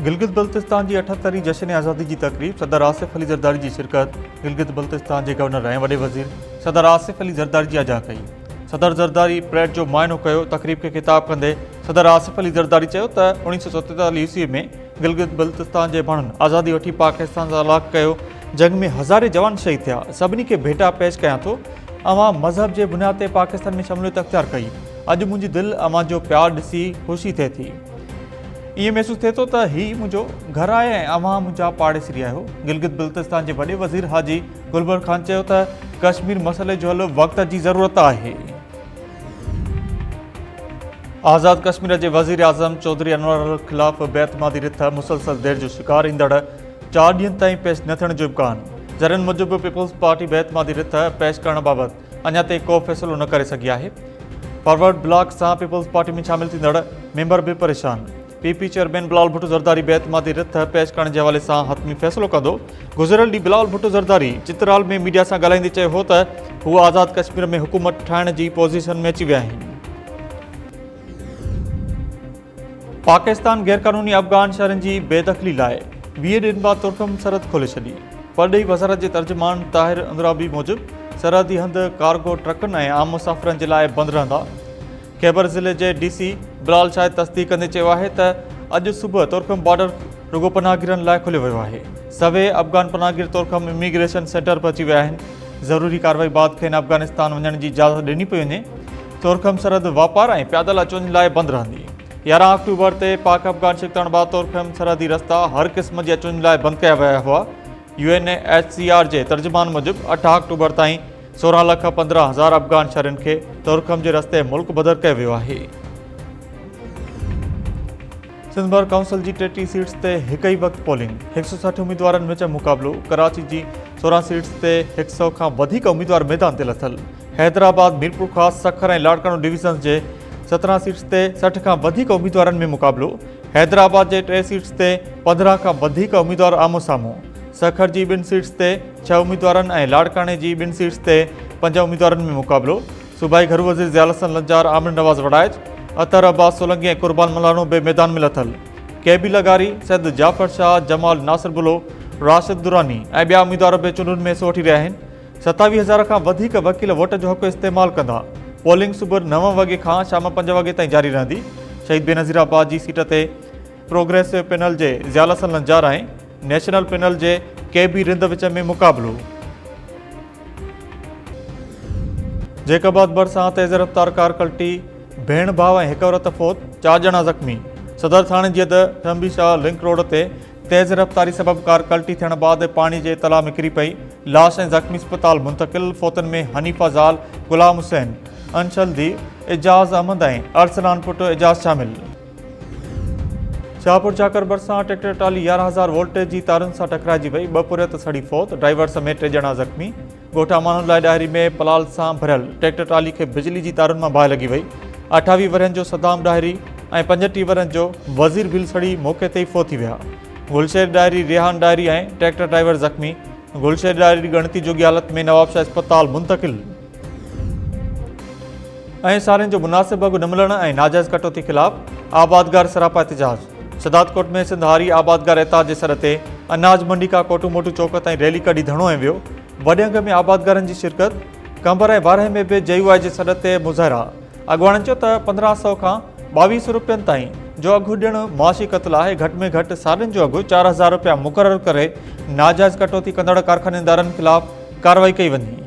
گلگت بلتستان جي 78 هين جشن آزادي جي تقريب، صدر آصف علي زرداري جي شرڪت، گلگت بلتستان جي گورنر ۽ وڏي وزير صدر آصف علي زرداري جي آجيان ڪئي. صدر زرداري پريڊ جو معائنو ڪيو، تقريب کي خطاب ڪندي صدر آصف علي زرداري چيو ته 1947 عيسوي ۾ گلگت بلتستان جي ماڻهن آزادي وٺي پاڪستان سان الحاق ڪيو، جنگ ۾ هزارين جوان شهيد ٿيا، سڀني کي ڀيٽا پيش ڪيان ٿو، اوهان مذهب جي بنياد تي پاڪستان ۾ شموليت اختيار ڪئي، اڄ منهنجي دل اوهان جو پيار ڏسي خوشي ٿئي ٿي. ائين محسوس ٿئي ٿو ته هي منهنجو گهر آهي ۽ اوهان منهنجا پاڙيسري آهيو. گلگت بلتستان جي وڏي وزير حاجي گلبر خان چيو ته ڪشمير مسئلي جو حل وقت جي ضرورت آهي. آزاد ڪشمير جي وزيراعظم چوڌري انوار الحق خلاف بي اعتمادي رٿ مسلسل دير جو شڪار، ايندڙ چار ڏينهن تائين پيش نه ٿيڻ جو امڪان. ذريعن موجب پيپلز پارٽي بي اعتمادي رٿ پيش ڪرڻ بابت اڃا تائين ڪو فيصلو نه ڪري سگهي آهي. فارورڊ بلاڪ سان پيپلز پارٽي ۾ شامل ٿيندڙ ميمبر به پريشان. P P chairman Bilawal Bhutto Zardari بي اعتمادي رٿ پيش ڪرڻ جي حوالي سان حتمي فيصلو ڪندو. گذريل ڏينهن بلاول ڀٽو زرداري چترال ۾ ميڊيا سان ڳالهائيندي چيو هو ته هو آزاد ڪشمير ۾ حڪومت ٺاهڻ جي پوزيشن ۾ اچي ويا آهن. پاڪستان غيرقانوني افغان شهرين جي بي دخلي لاء 20 ڏينهن بعد ترخم سرحد کولي ڇڏي. پرڏيهي وزارت جي ترجمان طاهر اندرابي موجب سرحدي هنڌ ڪارگو ٽرڪن ۽ عام مسافرن جي لاء بند رهندا. خيبر ضلعي جي ڊي سي بلال شاهد تصديق ڪندي چيو آهي ته اڄ صبح ترخم بارڊر رڳو پناهگيرن لاء کوليو ويو آهي. سوين افغان پناهگير ترخم اميگريشن سينٽر پهچي ويا آهن. ضروري ڪارروائي بعد کين افغانستان وڃڻ جي اجازت ڏني پئي وڃي. تورخم سرحد واپار ۽ پيادل اچ وڃ لاء بند رهندي. 11 آڪٽوبر تي پاڪ افغان ڇڪتاڻ بعد تورخم سرحدي رستا هر قسم جي اچ وڃ لاء بند ڪيا ويا هئا. U N H C R جي ترجمان موجب 8 آڪٽوبر تائين 16 لک 15 هزار افغان شهرين کي تورخم جي رستي ملڪ بدر ڪيو ويو آهي. سنڌ بار ڪائونسل جي 33 سيٽس تي هڪ ئي وقت پولنگ، 160 اميدوارن وچ مقابلو، ڪراچي جي 16 سيٽس تي 100 کان وڌيڪ اميدوار ميدان تي لٿل، حيدرآباد، ميرپورخاص، سکر ۽ لاڙڪاڻو ڊويزنز جي 17 سيٽس تي 60 کان وڌيڪ اميدوارن ۾ مقابلو، حيدرآباد جي ٽي سيٽس تي 15 کان وڌيڪ اميدوار آمهون سامهون، سکر جي ٻن سيٽس تي ڇهه اميدوارن ۽ لاڙڪاڻي جي ٻن سيٽس تي پنج اميدوارن ۾ مقابلو. صوبائي گهرو وزير ضياء الحسن لنجار، عامر نواز وڙائچ، اطهر عباس سولنگي ۽ قربان ملاڻو به ميدان ۾ لٿل. ڪي بي لغاري، سيد جعفر شاهه، جمال ناصر بلو، راشد دراني ۽ ٻيا اميدوار به چونڊن ۾ حصو وٺي رهيا آهن. 27 هزار کان وڌيڪ وڪيل ووٽ جو حق استعمال ڪندا. پولنگ صبح نو وڳي کان شام پنج وڳي تائين جاري رهندي. شهيد بينظير آباد جي سيٽ تي پروگريسو پينل جي ضياء الحسن لنجار ۽ نيشنل پينل جي ڪي بي رند وچ ۾ مقابلو. جيڪب آباد ڀرسان تيز رفتار ڪار ڪلٽي، ڀيڻ ڀاء ۽ هڪ عورت فوت، چار ڄڻا زخمي. صدر ٿاڻي جي حد ٿنڀي شاهه لنڪ روڊ تي تيز رفتاري سبب ڪار ڪلٽي ٿيڻ بعد پاڻي جي تلاء ۾ ڪري پئي، لاش ۽ زخمي اسپتال منتقل، فوتن ۾ حنيفه زال غلام حسين، انشل ڌيء اعجاز احمد ۽ ارسلان پٽ اعجاز شامل. شاهپور چاڪر ڀرسان ٽريڪٽر ٽرالي 11 هزار وولٽيج جي تارن سان ٽڪرائجي وئي، ٻه پورهيت سڙي فوت، ڊرائيور سميت ٽي ڄڻا زخمي. ڳوٺ امان الله ڏاهري ۾ پلال سان ڀريل ٽريڪٽر ٽرالي کي بجلي جي تارن مان باهه لڳي وئي، 28 ورهين جو صدام ڏاهري ۽ 35 ورهين جو وزير ڀيل سڙي موقعي تي ئي فوت ٿي ويا. گلشير ڏاهري، ريحان ڏاهري ۽ ٽريڪٽر ڊرائيور زخمي، گلشير ڏاهري ڳڻتي جوڳي حالت ۾ نوابشاهه اسپتال منتقل. ۽ سارين جو مناسب اگهه نه ملڻ ۽ ناجائز ڪٽوتي خلاف آبادگار سراپا احتجاج، شھدادڪوٽ ۾ سنڌ هاري آبادگار احتجاج جي سڏ تي اناج منڊي کان ڪوٽو موٽو چوڪ تائين ريلي ڪڍي ڌرڻو هنيو ويو، وڏي انگ ۾ آبادگارن جي شرڪت، قمبر ۽ وارهه ۾ به جي يو آء جي سڏ تي مظاهرا، اڳواڻن چيو ته 1500 کان 2200 روپين تائين جو اگهه ڏيڻ معاشي قتل آهي، گهٽ ۾ گهٽ سارين جو اگهه 4000 روپيا مقرر ڪري ناجائز ڪٽوتي ڪندڙ ڪارخانيدارن خلاف ڪارروائي ڪئي وڃي.